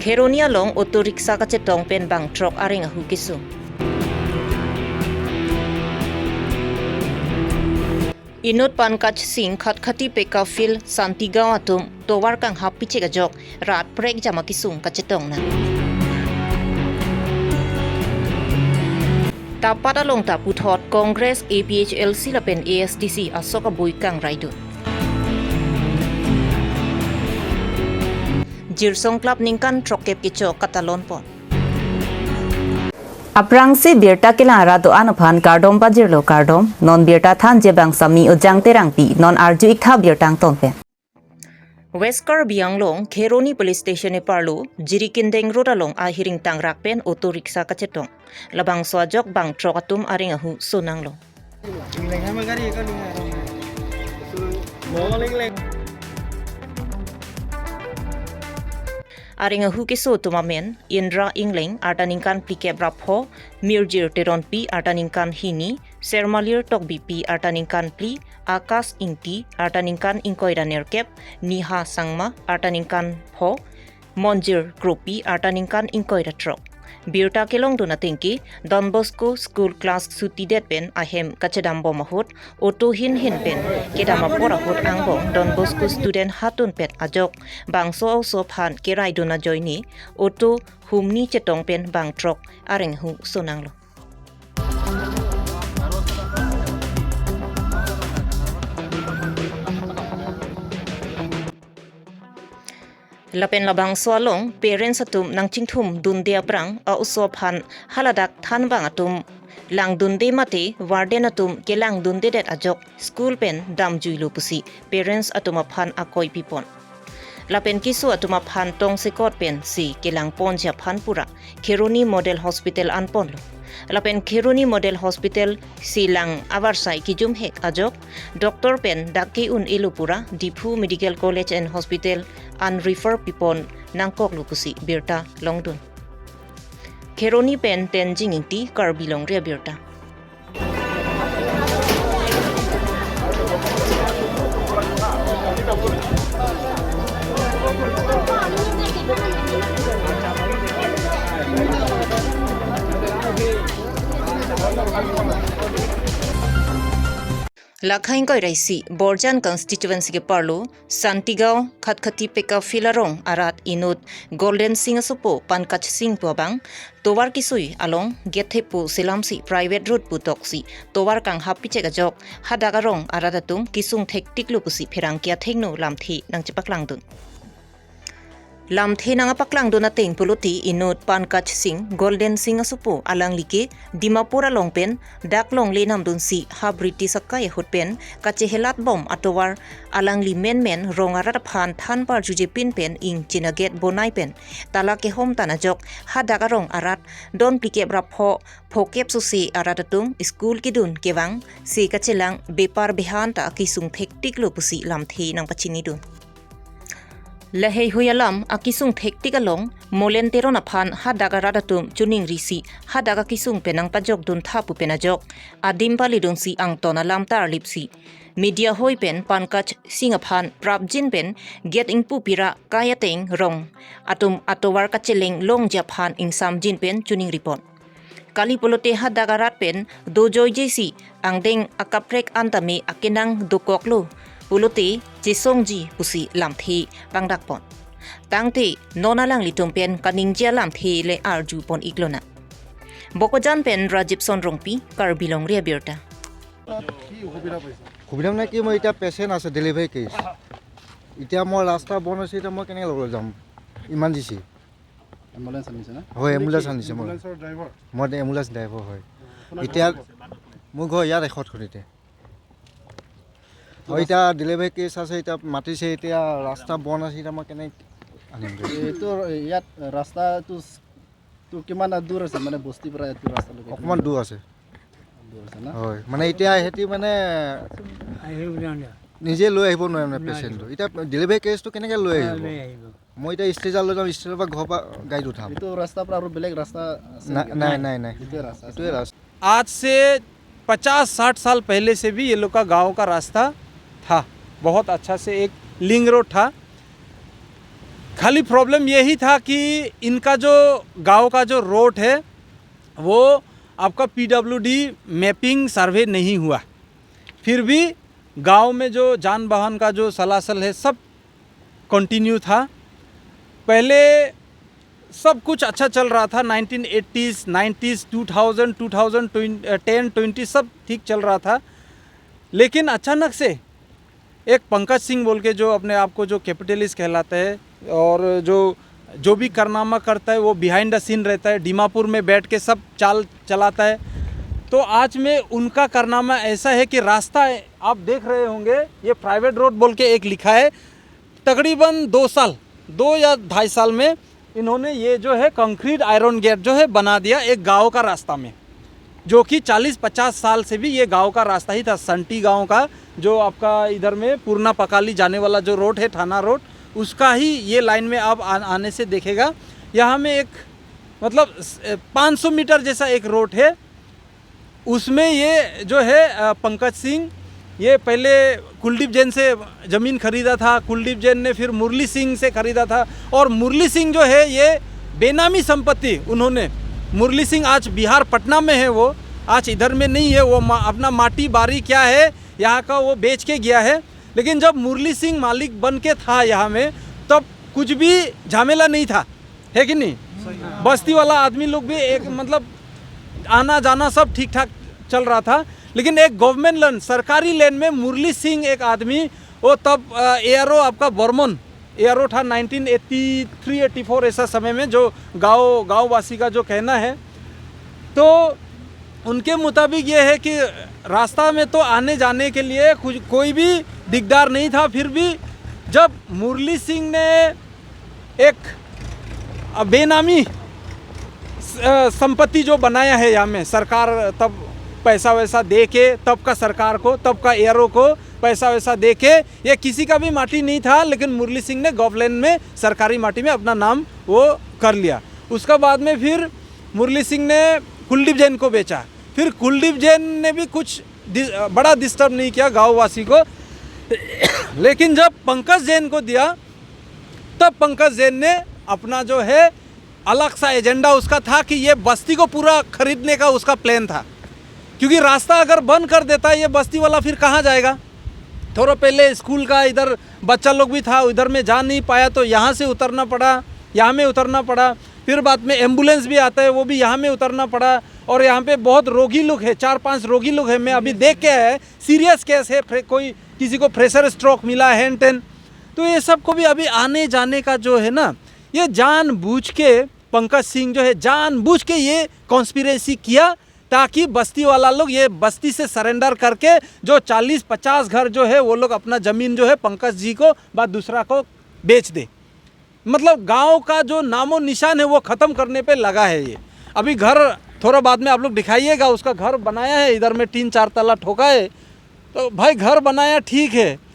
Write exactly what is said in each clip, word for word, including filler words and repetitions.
Kheroni along auto rickshaw kachetong pen bang throk areng ahu kesung. Inut Pankaj Singh Khatkhati Pekka Field Santigaon atum tovar kanghap pichek ajok rat prekjam akesung kachetong nang. Tapat along ta puthot Congress, A P H L C lapen A S D C asok abui kangraidun. Jirsong Club ningkan throkkep kechok katalon pon. Aphrangsi birta kelang arat do-an aphan kardom pajirlo kardom, non birta thanji abang Sami Ojang Terangpi, non arju-ik tha birta angton pen. West Karbi Anglong, Kheroni Police Station eparlo, Jirikindeng Road along ahiring tangrak pen auto rickshaw kachetong. Labangso ajok bang throk atum areng ahu sonanglo. Areng ahu keso atum amen, Indra Engleng, arta ningkan phlikep ra pho, Mirjir Teronpi, arta ningkan hini, Sermalir Tokbipi, arta ningkan phli, Akash Ingti, arta ningkan ingkoi ra nerkep, Niha Sangma, arta ningkan pho, Monjir Kropi, arta ningkan ingkoi ra throk. Birta kelongdun atengke, Don Bosco School class suti det pen ahem kachedam bom ahut, auto hin hin pen kedam apor ahut angbong Don Bosco student hatun pet ajok bangso a-oso aphan keraidun ajoine auto humni chetong pen bang throk areng ahu sonanglo. Lapen labangso along parents atum nangchingthum dunde aphrang a-oso aphan haladak thanbang atum langdunde mate warden atum kelangdundedet ajok school pen damjuilo pusi parents atum aphan akoi pipon. Lapen keso atum aphan tongsekot pensi kelangponji aphan pura Kheroni Model Hospital anponlo. Lapen Kheroni Model Hospital si lang avarsai kejumhek ajok doctor pen dak ke-un-elo pura Diphu Medical College and Hospital an refer pipon nangkoklo pusi birta longdun. Kheroni pen Tenzing Ingti, Karbi Longri Abirta. Lakha ingkoi ra isi, Borjan constituency keparlo, Santigaon, Khatkhati Pekka Field arong arat inut Golden Singh asopo Pankaj Singh pu abang, tovar kesui along gate thepo selamsi private road pu toksi tovar kanghap pichek ajok hadak arong arat atum kesung thektiklo pusi pherangke athengno lamthe nangchepaklangdun. Lamthe nangpaklangdun ateng pulote inut Pankaj Singh, Golden Singh asopo alangli ke Dimapur along pen dak longle namdunsi ha British akai ahut pen kachehelat bom atovar alangli menmen rong arat aphan than parjuje pin pen ingchin a-gate bonai pen tala kehom tan ajok hadak arong arat don phlikep ra pho phokep sose arat atum school kedun kevang se kachelang bepar behan ta kesung thektiklo pusi lamthe nangpachinidun. Laheihui alam akesung thektik along Molen Teron aphan hadak arat atum chuningrisi hadak akesung pen nangpajokdun tha pu pen ajok adim palidunsi angton alam tarlipsi media hoi pen Pankaj Singh aphan prapjin pen gate ingpu pira kai ateng rong atum atovar kacheleng longji aphan ingsamjin pen chuningripon. Kali pulote hadak arat pen dojoijesi angdeng akaprek an tame akenang dokoklo pulote chesongji pusi lamthe pangdakpon. Tangte non alanglitum pen kaningje alamthe le arjupon iklonang. Bokajan pen Rajib Sonrongpi, Karbi Longri Abirta. কি অসুবিধা পাইছে? অসুবিধা মানে কি, মই এতিয়া পেচেণ্ট আছে, delivery case. এতিয়া মই ৰাস্তা বন্ধ আছে, এতিয়া মই কেনেকৈ ল'বলৈ যাম ইমাৰ্জেঞ্চি? এম্বুলেন্স আনিছে না? হয়, এম্বুলেন্স আনিছে মই। এম্বুলেন্সৰ ড্ৰাইভাৰ? মই এম্বুলেন্স ড্ৰাইভাৰ হয়। আপোনাক এতিয়া ক'ত আছে? মোৰ ঘৰ ইয়াত এশত খুটিতে। আৰু এতিয়া ডেলিভাৰী কেছ আছে, এতিয়া মাতিছে, এতিয়া ৰাস্তা বন্ধ আছে, এতিয়া মই কেনেকৈ আনিম? এইটো ইয়াত ৰাস্তাটো তো কিমান দূৰ আছে, মানে বস্তিৰ পৰা এইটো ৰাস্তালৈকে? অকণমান দূৰ আছে। দূৰ আছে না? হয়, মানে এতিয়া সিহঁতি মানে আহিব নোৱাৰে। নিজে লৈ আহিব নোৱাৰে মানে নোৱাৰিব। পেচেণ্টটো। এতিয়া ডেলিভাৰী কেছটো কেনেকৈ লৈ আহিব? লৈ আহিব। মই এতিয়া ষ্ট্ৰেচাৰ লৈ যাম, ষ্ট্ৰেচাৰ পৰা ঘৰৰ পৰা গাড়ীত উঠাম। এইটো ৰাস্তাৰ পৰা আৰু বেলেগ ৰাস্তা আছে না-, নেকি? নাই, নাই, নাই। এইটোৱে ৰাস্তা আছে এইটোৱে না? ৰাস্তা। आज से पचास साठ साल पहले से भी ये लोग का गांव का रास्ता था, बहुत अच्छा से एक लिंक रोड था। खाली प्रॉब्लम यही था कि इनका जो गांव का जो रोड है, वो आपका पीडब्ल्यूडी मैपिंग सर्वे नहीं हुआ, फिर भी गांव में जो जान वाहन का जो सलासल है, सब कंटिन्यू था। पहले सब कुछ अच्छा चल रहा था, nineteen eighties, nineties, two thousand, two thousand ten, twenty, सब ठीक चल रहा था। लेकिन अचानक से एक पंकज सिंह बोल के, जो अपने आप को जो कैपिटलिस्ट कहलाता है और जो जो भी कारनामा करता है, वो बिहाइंड द सीन रहता है, दीमापुर में बैठ के सब चाल चलाता है। तो आज में उनका कारनामा ऐसा है कि रास्ता, आप देख रहे होंगे, ये प्राइवेट रोड बोल के एक लिखा है। तकरीबन दो साल, दो या ढाई साल में इन्होंने ये जो है कंक्रीट आयरन गेट जो है बना दिया एक गांव का रास्ता में, जो कि चालीस पचास साल से भी ये गांव का रास्ता ही था। संटी गांव का जो आपका इधर में पुरना पकाली जाने वाला जो रोड है, थाना रोड, उसका ही ये लाइन में आप आ, आने से देखेगा, यहाँ में एक, मतलब, पाँच सौ मीटर जैसा एक रोड है। उसमें ये जो है, अ, पंकज सिंह, ये पहले कुलदीप जैन से जमीन खरीदा था, कुलदीप जैन ने फिर मुरली सिंह से खरीदा था। और मुरली सिंह जो है, ये बेनामी संपत्ति उन्होंने, मुरली सिंह आज बिहार पटना में है, वो आज इधर में नहीं है। वो मा-, अपना माटी बारी क्या है यहाँ का, वो बेच के गया है। लेकिन जब मुरली सिंह मालिक बन के था यहाँ में, तब कुछ भी झमेला नहीं था, है कि नहीं? बस्ती वाला आदमी लोग भी एक, मतलब, आना जाना सब ठीक ठाक चल रहा था। लेकिन एक गवर्नमेंट लैंड, सरकारी लैंड में मुरली सिंह एक आदमी, वो तब एआरओ आपका बर्मन एआरओ था, nineteen eighty three eighty four, ऐसा समय में, जो गांव गांववासी का जो कहना है। तो उनके मुताबिक ये है कि रास्ता में तो आने जाने के लिए कुछ, कोई भी दिकदार नहीं था। फिर भी जब मुरली सिंह ने एक, अ, बेनामी स-, अ, संपत्ति जो बनाया है यहाँ में, सरकार तब पैसा वैसा दे के, तब का सरकार को, तब का एआरओ को पैसा वैसा दे के, ये किसी का भी माटी नहीं था, लेकिन मुरली सिंह ने गवर्नमेंट में सरकारी माटी में अपना नाम वो कर लिया। उसका बाद में फिर मुरली सिंह ने कुलदीप जैन को बेचा। फिर कुलदीप जैन ने भी कुछ डि-, बड़ा डिस्टर्ब नहीं किया गांववासी को। लेकिन जब पंकज जैन को दिया, तब पंकज जैन ने अपना जो है अलग सा एजेंडा उसका था कि ये बस्ती को पूरा खरीदने का उसका प्लान था, क्योंकि रास्ता अगर बंद कर देता है, ये बस्ती वाला फिर कहाँ जाएगा? थोड़ा पहले स्कूल का इधर बच्चा लोग भी था, उधर में जा नहीं पाया, तो यहाँ से उतरना पड़ा, यहाँ में उतरना पड़ा। फिर बाद में एम्बुलेंस भी आता है, वो भी यहाँ में उतरना पड़ा। और यहाँ पे बहुत रोगी लोग है, चार पांच रोगी लोग है, मैं अभी देख के आया है, सीरियस केस है, फ्रे-, कोई किसी को प्रेशर स्ट्रोक मिला है, एंड टेन। तो ये सबको भी अभी आने जाने का जो है ना, ये जानबूझ के पंकज सिंह जो है, जानबूझ के ये कॉन्स्पिरेसी किया, ताकि बस्ती वाला लोग ये बस्ती से सरेंडर करके जो चालीस पचास घर जो है, वो लोग अपना जमीन जो है पंकज जी को बा दूसरा को बेच दे। मतलब, गांव का जो नामो निशान है, वो खत्म करने पे लगा है ये। अभी घर थोड़ा बाद में आप लोग दिखाइएगा, उसका घर बनाया है, इधर में तीन चार तला ठोका है। तो भाई, घर बनाया ठीक है।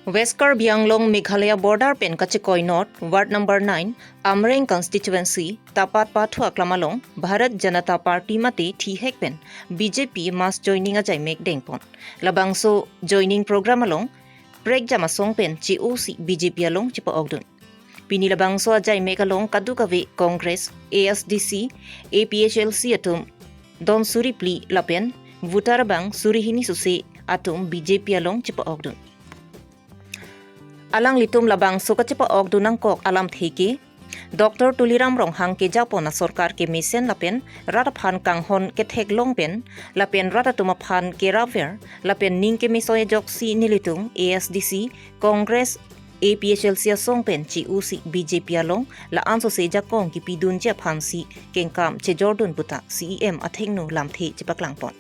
West Karbi Anglong Meghalaya border pen kachekoi North, Ward number nine, Amreng constituency, Tapat Pathu aklam along Bharat Janata Party mate thihek pen B J P mass joining ajaimek dengpon. Labangso joining program along prekjam asong pen che-osi B J P along chepa-okdun. Pini labangso ajaimek along kadokave Congress, A S D C, A P H L C atum don suri phli lapen voter abang suri hini suse atum B J P along chepa-okdun. Alanglitum labangso kachepa-okdun nangkok alamthe ke, Doctor Tuliram Ronghang kejapon asorkar kemesen lapen rat aphan kanghon ketheklong pen, lapen rat atum aphan keraver lapen ning kemesoi ajoksi nelitum A S D C, Congress, A P H L C asong pen che-osi B J P along la-an sose jakong kipidunji aphansi kengkam chejordun puta C E M athengno lamthe chepaklangpon.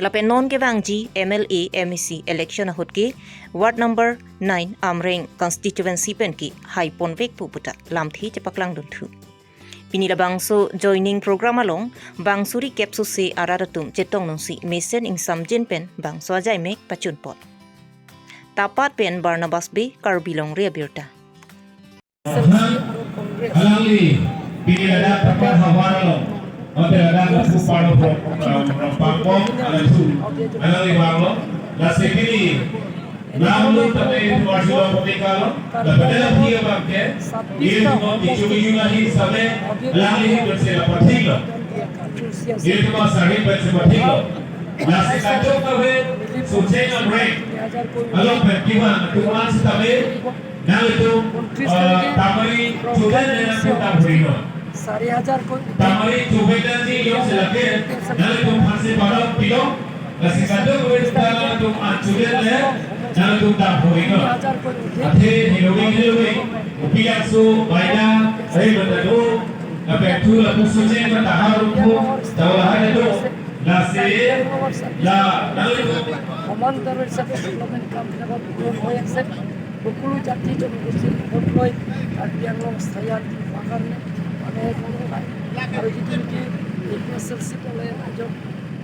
Lapen non kevangji M L A, M A C election ahut ke Ward number nine Amreng constituency pen ke haiponvekpo puta lamthe chepaklangdunthu. Pini labangso joining program along bang suri kep suse arat atum chetong nungsi mesen ingsamjin pen bangso ajaimek pachunpon. Tapat pen Barnabas Bey, Karbi Longri Abirta. Alangli pini ladak Tapat havar along, mate ladak lapu pano pong, pangpong alangli, alangli banglo, lasi pini Nanglo tame tuar silo pemikalo, la padala phi abang ke, iri tumo kichu yu lahi same, lang lihi berse la pathik lo. Iri tumo sahib berse pathik lo. Nasi kachok kave, sucheng amreng. Along pen kiwan, tuan sitame, nang itu, eh, tamari, tukan nang itu tamari no. চাৰি হাজাৰকৈ Tamari chubetan ji yong selaken, nang itu phansi padok pidok, lasi kadok kave tukan nang itu anchulen le, nang itu tamari no. তিনি হাজাৰকৈ অধিক Athe hilogi hilogi, upi yang su, baina, eh, benda do, lapen thu lapu sucheng, tahar rupu, tawa hai do. Lasi, la, nang itu. সমান্তৰাল হিচাপে ডেভেলপমেণ্ট কামবিলাকত পূৰণ হৈ আছে। সকলো জাতি জনগোষ্ঠীৰ ওপৰত লৈ কাৰ্বি আংলং স্থায়ী আদি হোৱাৰ কাৰণে মানুহে কোনো নাই। আৰু যিটো নেকি এ পি এইচ এল চি দলে ৰাইজক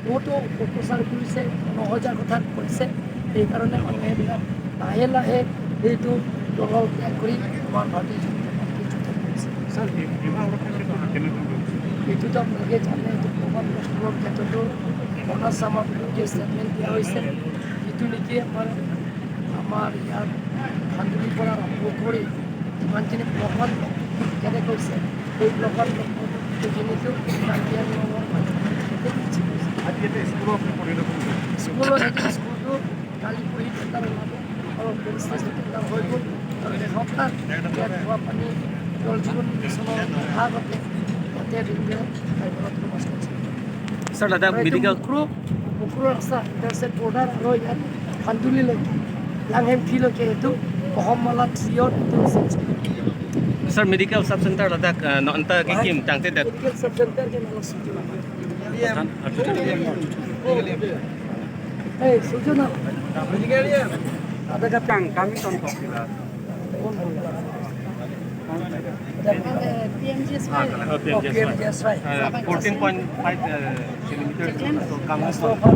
বহুতো অপপ্ৰচাৰ কৰিছে, অসজাগতা কৰিছে, সেইকাৰণে মানুহে এইবিলাক লাহে লাহে সেইটো দল ত্যাগ কৰি আমাৰ ভাৰতীয় জনতা পাৰ্টিত যোগদান কৰিছে। ছাৰ, ভীমা সুৰক্ষা ক্ষেত্ৰত কেনেধৰণৰ? এইটোতো আপোনালোকে জানে, এইটো প্ৰমাণ বস্তুৰ ক্ষেত্ৰতো মনাছ আমাৰ বিৰুদ্ধে ষ্টেটমেণ্ট দিয়া হৈছে। যিটো নেকি আমাৰ, আমাৰ ইয়াৰ খান্দুলিৰ পৰা আৰম্ভ কৰি যিমানখিনি ব্লকত কেনেকৈ হৈছে, সেই ব্লকত সেইখিনিতো কাৰ্বি আংলঙৰ মানুহ আজি ইয়াতে স্কুলো আপুনি পৰিদৰ্শন কৰিছে? স্কুলত এইটো স্কুলটো কালি পৰহি টেণ্ডাৰ ওলাব আৰু ৰেজিষ্ট্ৰেশ্যন টেণ্ডাৰ হৈ গ'ল আৰু এসপ্তাহ ইয়াত খোৱা পানী জল জীৱন মিছনৰ অহা আগতে ইয়াতে ৰিনিউৱেল কাৰ্যসূচী। ছাৰ, দাদা, আৰু এইটো মেডিকেল মুক্ৰ, মুক্ৰ ৰাস্তা ইণ্টাৰছেক্ট বৰ্ডাৰ আৰু ইয়াত খান্দুলিলৈকে, লাংহেম ফিল্ডলৈকে এইটো অসম মালা থ্ৰীৰ intersection. Sir, medical sub centre ladak, আহ, ন-, anta কি হয়। Kim tangte dak? Medical sub centre কি নাম আছে? এই, সূচনা। Ada kang, kami contoh kita. কোন? P M G S Y. অ, P M G S Y. P M G S Y. Ah, fourteen point five, ah, kilometre. Second. তো কাম ৰাস্তা অভাৱ,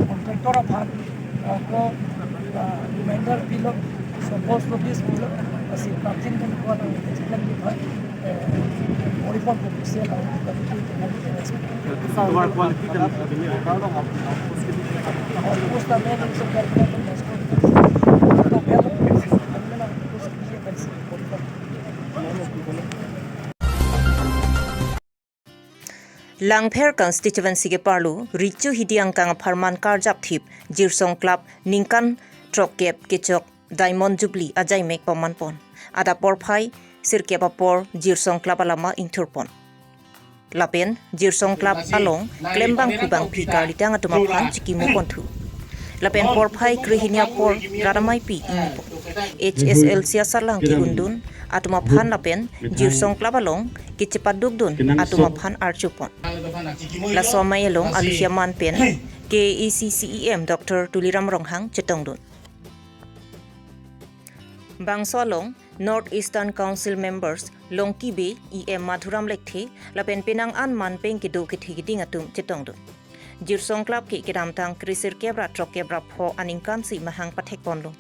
কণ্ট্ৰেক্টৰ অভাৱ, আকৌ, আহ, ৰিমাইণ্ডাৰ বিলক, ছাব্বিছ নটিছ বিলক, আছে, প্ৰাচীন বুলি কোৱা নাই, যিবিলাক বিষয়, এ, পৰিপক্ক হৈছে, আমাৰ যিটো আমাৰ ছাৰ, আমাৰ কোৱালিটি কেনেকুৱা? Justamente en su carrera con las cosas. Langpher constituency keparlo, Richu Hidi angkang apharman karjapthip, Jirsong Club ningkan throkkep kechok Diamond Jubilee ajaimek pamanpon. Adap porphai sirkep apor Jirsong Club alama ingthurpon. Lapen Jirsong Club along klembang kubang phi karlitang atum aphan chikimu ponthu. Lapen porphai krehini apor rat ameipi ingpon. H S L C asarlang ke-undun atum aphan lapen Jirsong Club along kechepadukdun atum aphan archupon. Laso amei along alusia man pen K A A C C E M Doctor Tuliram Ronghang chetongdun. Bangso along North Eastern Council members Longki Bey, E M Madhuram Lekthe, lapen penang an man pen kedo kethe keding atum chetongdun. Jirsong Club ke kedamtang kresirkep ra throkkep ra pho aningkan si mahang pathekponlo.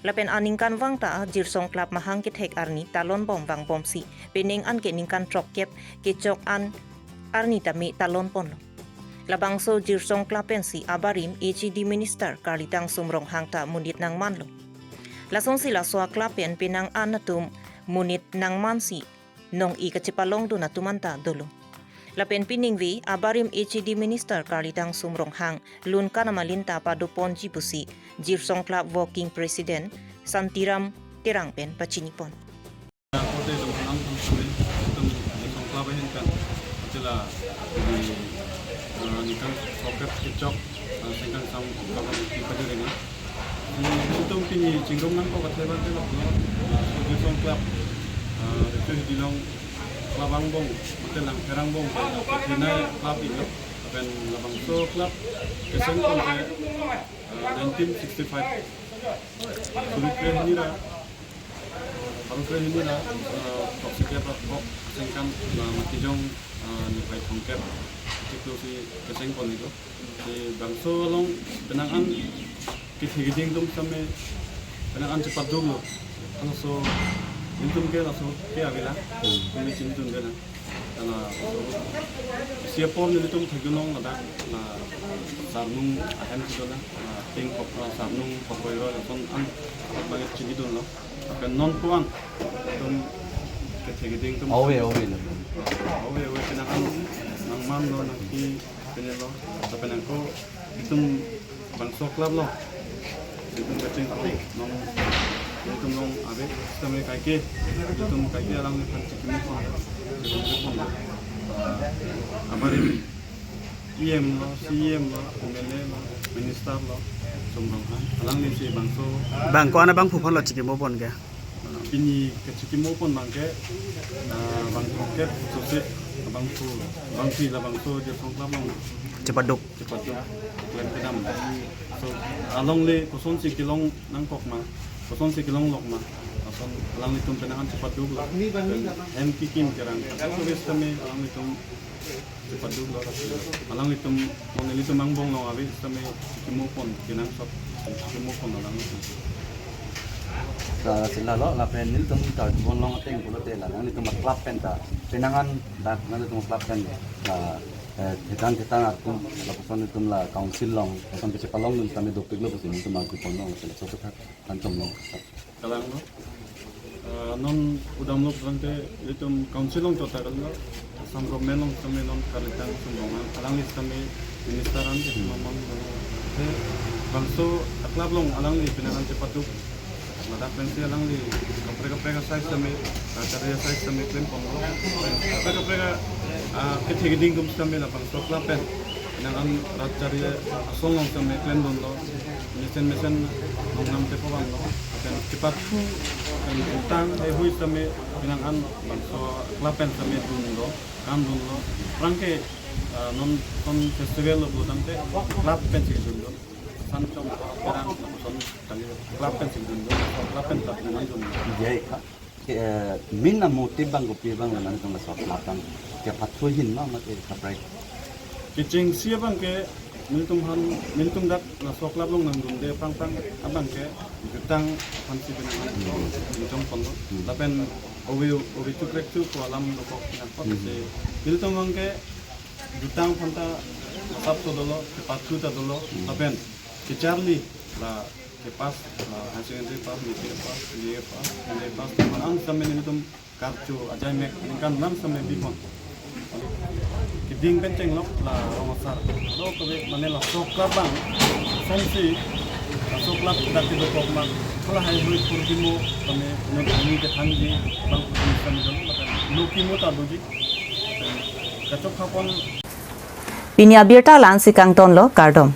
Lapen aningkanvang ta Jirsong Club mahang kethek arni talonbom vangbomsi, penang an ke ningkan throkkep kechok an arni tame talonponlo. Labangso Jirsong Club pensi abarim H A D Minister karlitang Sum Ronghang ta monit nangmanlo. Lasonsi laso a-club pen penang an atum monit nangmansi nong-i kachepalongdun atum anta dolo. Lapen piningve abarim H A D Minister karlitang Sum Ronghang lun kanam alin ta padoponji pusi Jirsong Club Working President Santiram Terang pen pachinipon. Kote jong hanam thang suri, itum Jirsong Club ahin kan, jela, di, eh, ningkan throkkep kechok, eh, sengkan sam club ang di pajo ringa. Di, itum pini chingrum nangkok katheban te lok lo, eh, Jirsong Club, eh, Richu Hidi along club angbong, mate Langpher angbong, kathena club iklo, lapen labangso club kesengpon ke, eh, nineteen sixty-five. Suri krehini ra, Baru kre hini la, eh, throksi kep ra throk sengkan la Matijong, eh, niphai thomkep chiklo si kesengpon iklo. Si bangso along penang an kethe keding atum same penang an chepaduklo. Halaso nelitum ke laso ke avela. Hmm. Kami chinidun dena. Karena isi apor nelitum thekdunlong ladak la sarnung ahem si dona. La Ting kok, ah, sarnung kok koi roi lason an, an bagi chingidunlo. Lapen non puan, itum kethek keding atum. Ove, ove, lapen. Ove, ove, penang an, nangmanlo, nangpi, penelo. Lapen nangko, itum bangso club lo. Itum kachingthur, non, itum long ave, sitame kaike, itum kaike alangliphan chikimepon, chikimepon. Abari, E M lo, C E M lo, M L A lo, minister lo, sumrong han. Alangli si bangso. Bang ko-an abangphu aphan lo chikimepon ke? Pini kechikimepon abangke, ah, bangphu ke sose, bangphu, bangphu la bangso je song club long. Chepaduk. Chepaduk. Klem kedam. So, alongle kosonsi kelong nangkok ma, kosonsi kelonglok ma. Lason alanglitum penang an chepaduklo. Hem kikim kerang. So, sitame alanglitum chepaduklo. Alanglitum, mo nelitum angbong long ave sitame chikimepon, kenangsot chikimepon alanglitum. Sa sila lo, lapen nelitum ta bon long ateng pulote la, nelitum club pen ta, penang an dak nelitum club pen la, eh, thetan thetan atum, lapuson itum la council long, lapuson kechepalongdun sitame dopiklo pusi nelitum arjupon long, lapen so kethak anchom long. Kalang lo. Eh, non udam lo tangte itum council long chot ta kalang lo. Assam government long sitame non kalitang sumrong an. Alangli sitame minister an ke sumrong an. Te bangso club long alangli penang an chepaduk. Ladak pensi alangli kaprek kaprek asai sitame, ah, karya asai sitame klemponlo. Kaprek kaprek, ah, kethek keding atum sitame la bangso club pen. Penang an rat charli asong long sitame klemdunlo. Mesen mesen nongnam tepo vanlo. Lapen kepathu, lapen jutang, heihui sitame penang an bangso club pen sitame dunlo, kam dunlo. Aphrang ke, ah, non, non festival lo pulo tangte club pensi dundun. San chom kerang son tangte club pensi dundun. Club pen ta penang an dundun. Jai kha. Ke, eh, main amotive abang kopi abang la nangtum laso club abang kepathu ahin ma mate kaprek? Kechengsi abangke nelitum aphan, nelitum dak laso club long nangdunde aphrang aphrang abangke jutang aphansi penang an chongponlo. Hmm. Lapen ove ove chukrek chu ko alam dokok nangkot Hmm. si nelitum abangke jutang aphan ta asap to dolo, kepathu ta dolo, Hmm. lapen kecharli la kepass, ah, higher secondary pass, matric pass, B A pass, M A pass, man an sitame nelitum karcho ajai mek ningkan an sitame bipon. Keding pen chenglok la rong asar. Lo kave mane laso club abang, songsi, laso club dak kedokok abang. Hala heihui purbi mo sitame non ani kethangji abang purbi sitame dolo, lapen lo kimo ta doji. Kachok khapon. Pini abirta la-ansi kangtonlo, kardom.